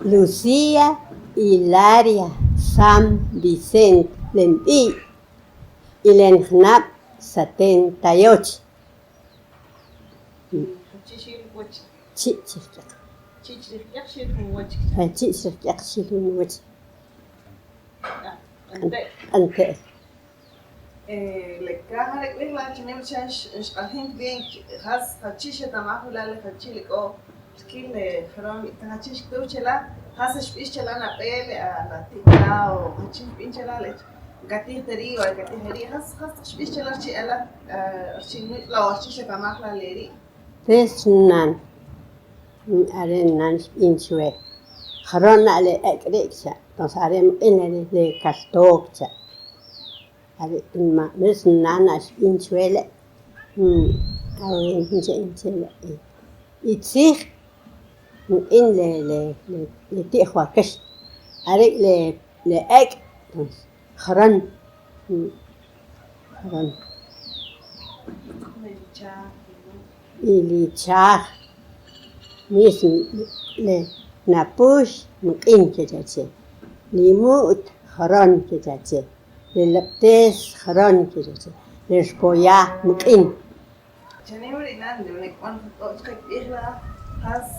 Lucía Hilaria San Vicente le nb'i' y le njunab' 78. Jachi' xil uwach? Chi' chrij k'yaq. Chi' chrij k'yaq xil jun uwach kcha'. Chi' chrij k'yaq xil jun uwach. Q'ante'. Q'ante'. Le kaj are kb'ij la chanim xa xq'aljin bien jas jachi' xeta'maj wi la le jachi' le k'o rikil le joron jachi' xk'tuw che la jas xb'ix che la nab'e le la ti't la o jachin xb'in che la lech katij ta ri' o are katij jeri' jas jas taq xb'ix che la rchi' alaj rchi' nuch' la o rchi' xeta'maj la le ri'. Rech nan, are nan xb'in chwe joron la' le ek' ri' kcha' entonces are mq'in le kalto kcha' are rech nan xb'in chwe le' y tzij mq'in le ti'j wakax are le ek' joron joron. Y li ichaj mismo le napux mq'in kecha che, li mu't joron kecha che, le lab'tes joron kecha che, le rpoya mq'in. Chanim ri nan le k'o chqe kb'ij la jas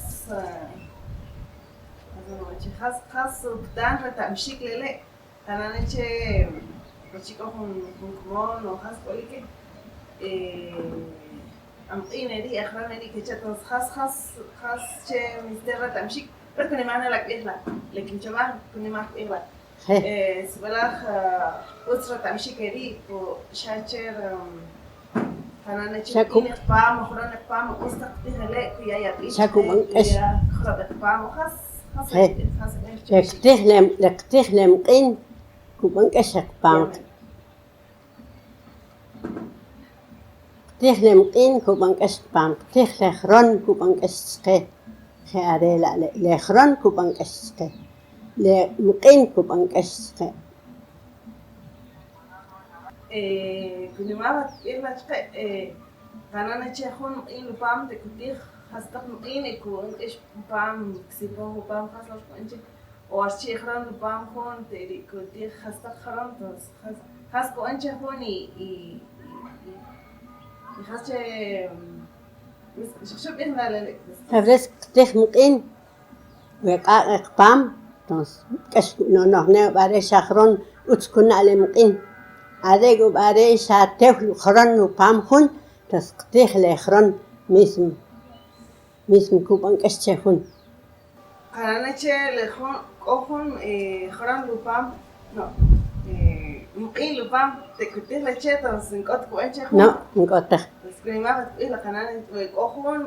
jas jas upatan reta'mxik lele' Qana'n che pachi' k'o jun jun kmon o jas k'olik amq'in eri' ajran eri' kecha' entonces jas jas jas che mister reta'mxik pero kunimaj ne la kb'ij la le kinchomaj kunimaj kb'ij la sib'alaj utz reta'mxik eri' po xa cher qana'n che k'in qpam o jron qpam utz taq qtij ele' kuya' yab'il chqe kuya' kjrob' qpam o jas Le qtij le mq'in kub'an k'ax che qpam. Qtij le mq'in kub'an k'ax qpam, qtij le jron kub'an k'ax chqe, je' are' la' le jron kub'an k'ax chqe, le mq'in kub'an k'ax chqe. Kunimaj kb'ij la chqe qana'n che jun mq'in upam te kutij jastaq mq'in y k'ex upam ksipoj upam jas lo xb'an che o archi' jron upam jun tek'uri' kutij jastaq jron entonces jas kub'an che jun y jas che xub'ij la lele'. A veces qtij mq'in we q'aq' qpam entonces k'ax kub'ano no'j are xa jron utz kuna' le mq'in are k'u are xa tew jron upam jun entonces qtij le jron mismo mismo kub'an k'ax che jun. Qana'n che le jun k'o jun jron lupam no mq'in lupam te kutij le che entonces nk'ot kub'an che jun. No, nk'ot taj. Entonces kunimaj kb'ij la qana'n we k'o jun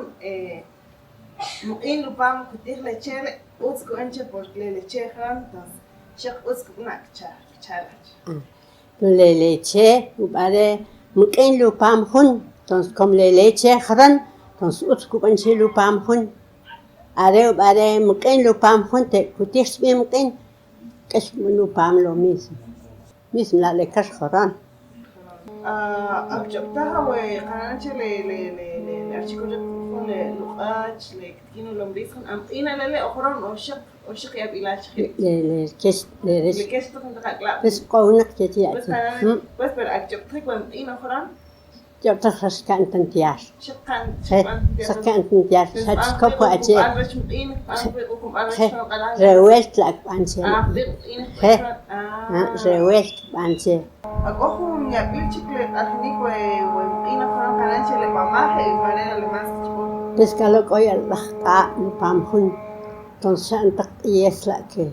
mq'in lupam kutij le che utz kub'an che porque le leche jron entonces xaq utz kub'ana' kcha kcha la che. Le leche are mq'in lupam jun entonces como le leche jron entonces utz kub'an che lupam jun are are mq'in lupam jun te kutij chb'ij mq'in k'ax kub'an upam lo mismo, mismo la' le kar joron. Akch'ob'taj we qana'n che le le le le archi kuriq jun le luq'ach le ktkin ulombriz jun amq'in alele' o joron o xaq o xaq yab'ilal chqij. Le le kex le rech Le kex taq taq ak'alab'. Rech q'ownaq che Pues qana'n pues pero akch'ob'tajik we amq'in o joron. Ch'ob'taj jas xka'n tantiar. Xaq ka'n Je xaq ka'n tantiar xa chikop wa ache. Je rewelt la' kb'an che. Je rewelt kb'an che. K'o jun yab'il chik le q'aljinik we we mq'in joron qana'n che le pamaj y manera le más chikop. Pues kalo k'o ya'l laj q'a' nupam jun entonces xa'n taq q'iyes la' ke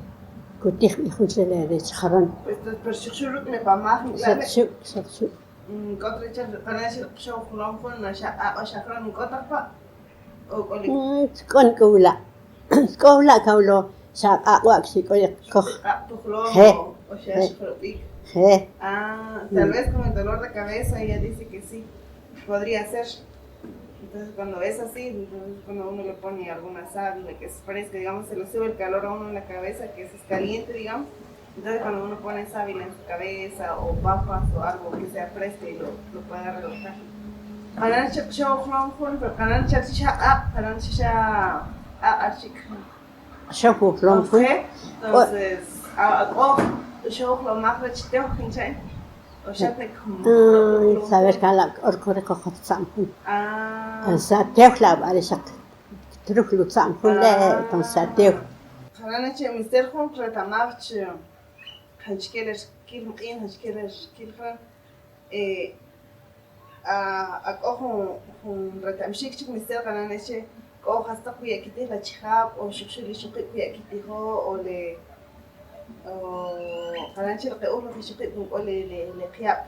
kutij b'i jun che le rech joron. Pues pero xaq xu' ruk' le pamaj Xaq xu' xaq xu'. K'ot rech qana'n che qxow jolom jun xa q'aq' o xa joron k'o taj pa' o k'olik. K'on k'o wula' k'o wula' kawlo xa q'aq' wa' kxik'oy koj. Q'aq' tu jolom Je o xa je xjorob'ik. Je. Ah, tal vez con el dolor de cabeza ella dice que sí, podría ser. Entonces cuando es así, entonces cuando uno le pone alguna sábila que es fresca, digamos, se le sube el calor a uno en la cabeza, que es caliente, digamos. Entonces cuando uno pone sábila en su cabeza o papas o algo que sea fresco y lo pueda relajar. Qanan chak xaw jolom jun, pero qanan chak xa q'aq', qanan xa q'aq' archik. Q'axow ujlom jun. Entonces, k'o q'axow ujlomaj rech tew kincha' o xa ta Saber la k'o kuriqo tza'm jun. Sa tew la' are xaq truj lu tza'm jun le' entonces xa tew. Qana'n che mister jun reta'maj che jachike le rkil mq'in jachike le rkil jran k'o jun reta'mxik chik mister qana'n che k'o jastaq kuya' kitij la achijab' o xuq xu' li ixoqiib' kuya' kitijo o le qana'n che li uj li ixoqiib' k'o le qyab'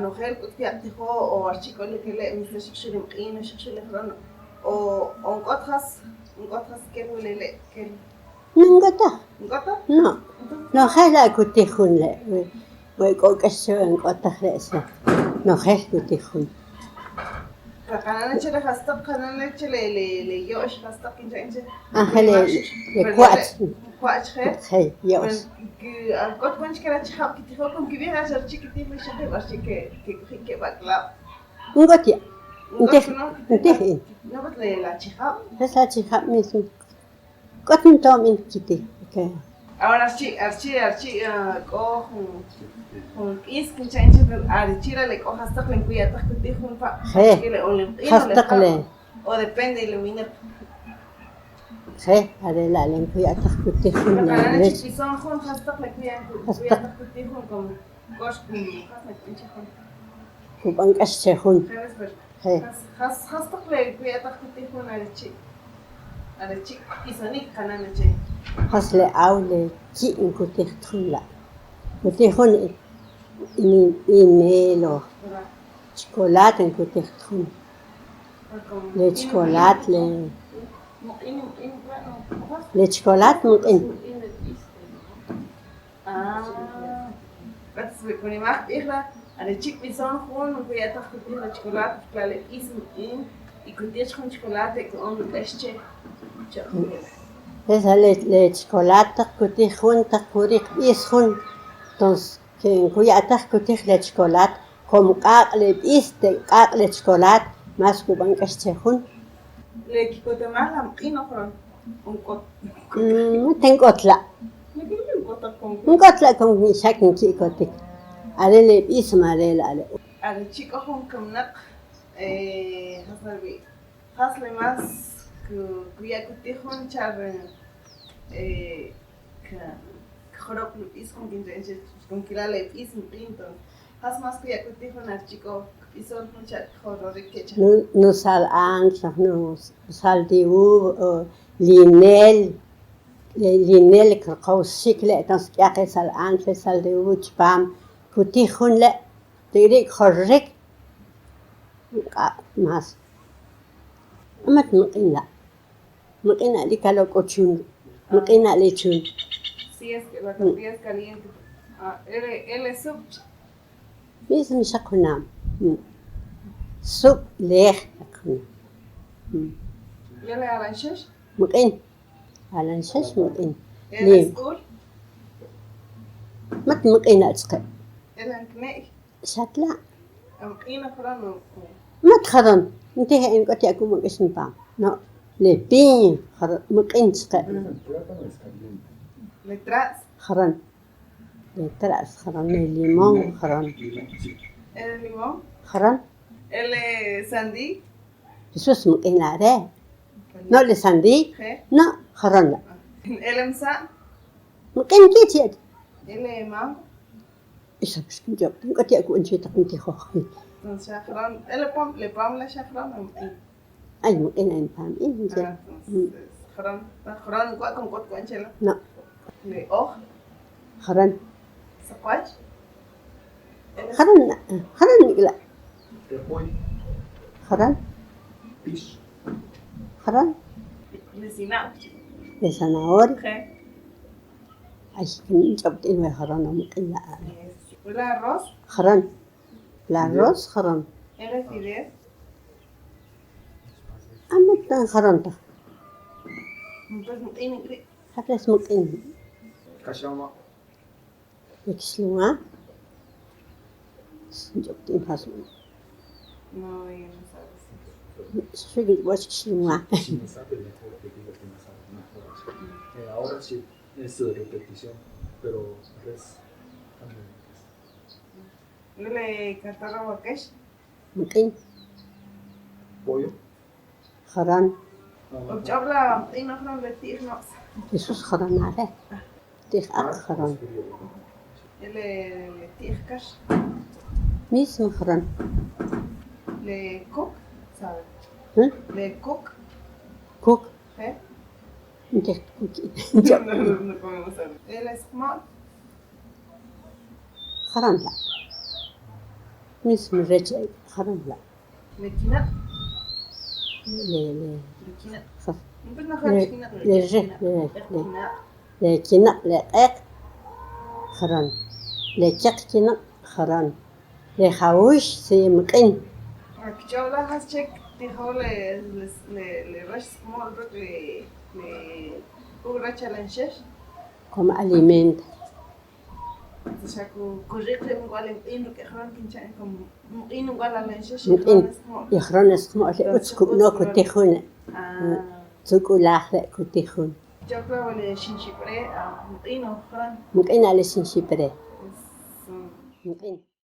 nojel k'ut kuya' qatijo o are chi' k'o kele' mister xaq xu' li mq'in o xaq xu' li jroon o k'ot jas k'ot jas kel wii' lele' kel. No k'o taj. ¿K'o taj? No, nojel la' kutij jun le' we k'o k'ax chewe k'o taj re' nojel kutij jun. Qana'n che le jastaq qana'n che le le yo'x jastaq kincha' che. Ángel le kwa'ch. Kwa'ch je. Je, yo'x. K'ot jun chike la achijab' kitijo kon kib'ij are chi' kitij li ixoqiib' are chi' kek'oji' keb' ak'alaab'. Nk'ot ya'. Ntij, ntij in. No pues le la achijab'. Es la achijab' mismo. K'ot nto'm in kitij. Ahora are chi' are chi' are chi' k'o jun jun k'is kincha' che are chi' la le k'o jastaq le kuya' taj kutij jun pa' Je, o le mq'in o le jastaq le o depende le winaq. Je, are la' le kuya' taj kutij jun le Qana'n rech. che b'ison jun jastaq le kuya' kuya' taj kutij jun como k'ox jas le k'o che jun. Kub'an k'ax che jun. Je. Jas jastaq le kuya' taj kutij jun are chi' are chi' b'isonik qana'n che. Jas le aw le ki' kutij jun la' kutij jun inel o chocolate kutij jun le chocolate le chocolate mq'in. Kunimaj q'ij la' are chi' kb'ison jun kuya' taj kutij la chocolate porque le b'is mq'in y kutij jun chocolate ku'on k'ax che. Esa le chocolate kutij jun taq kuriq b'is jun tons kuya' taj kutij le chocolate como q'aq' le b'is te q'aq' le chocolate mas kub'an k'ax che jun. Le ki'kotemal la mq'in o joron k'ot. Ten k'ot la'. Nk'ot la' con xa kinki'kotik are le b'is are la' are. Are chi' k'o jun kaminaq jas rb'i' jas le mas kuya' kutij jun char kjorob' li b'is jun kincha' che con kila' le b'is mq'in jas mas kuya' kutij jun are chi' k'o kb'ison jun cha kjororik kecha. Nu sal ancho, nu sal de uva o linel, linel kqawsik le' entonces k'yaq sal ancho, sal de uva chpaam kutij jun le' tek'ari' kjororek mas mat mq'in la' mq'in a'li kalo k'o chun mq'in a'li chun. Sí, es que la tortilla es caliente. Ah, el sub'. Mismo xaq junam. Sub' leej xaq junam. ¿El alanxax? Mq'in alanxax mq'in. ¿El isq'ul? Mat mq'in achqe'. ¿El ankne'y? Xatla'. Mq'in joron o Mat joron ntij in k'ot ya'kun k'ex npaam no le piña mq'in chqe'. El plátano es caliente. ¿Le tras? Joron le tras joron le limón joron. ¿El limón? Joron. ¿El sandí? Jesús mq'in are'. No le sandí. No joron la'. ¿El msa'? Mq'in kich ya'. ¿El mango? Isa kinch'ob' k'ot ya'kun chi taq ntijoj. Entonces joron, el pam, le pam la joron mq'in. Ay mq'in en pam in. Entonces joron, joron k'wa con k'ot k'wan chela. No. Le oj. Joron. Saqwach. Joron, joron nikla'. Repoy. Joron. Pix. Joron. Le sinao. Le zanahoria. Je. Ay, kinch'ob' t'in we joron mq'in la'. ¿El arroz? Joron. El arroz joron. ¿El fideo? Amat tan joron taj. Entonces mq'in ri'. Jab'les mq'in. Kaxlama. Le kaxlanwa. Kinch'ob' t'in jas. No, no sabes. Xu kinch'ob' wach kaxlanwa. Si no sabe, mejor que diga que no sabe nada. Ahora sí, es repetición, pero res también es. Le kartara wakex. Mq'in, Pollo. joron, Uch'obla mq'in ojron le ti'ij no's. Jesús joron are. Ti'ij aq joron. Le le ti'ij kar. Mismo joron. Le kuk, sabe. ¿Eh? Le kuk, Kuk, ¿eh? ntij kuki. No, no, no comemos algo. El esmol, Joron la. Mismo rech joron la. le kinaq, Le le le kinaq. jo- Pues no Le- kinaq, le re- le- le le- kinaq. Le kinaq le q'eq joron. Le chaq kinaq joron. Le jawux si mq'in. Chawla has chek tijo le le le le rash small ruk le le ugra challenge. Como alimento. O sea, ku kurriq re igual en in ruk ejron kincha como in igual al enshesh Mq'in. Y joron es como le utz kub'no kutijun. Ah, Tzuk'ulaj le kutijun. yo creo le shinchipre a in o joron Mq'in ale sinxipre. es Mq'in.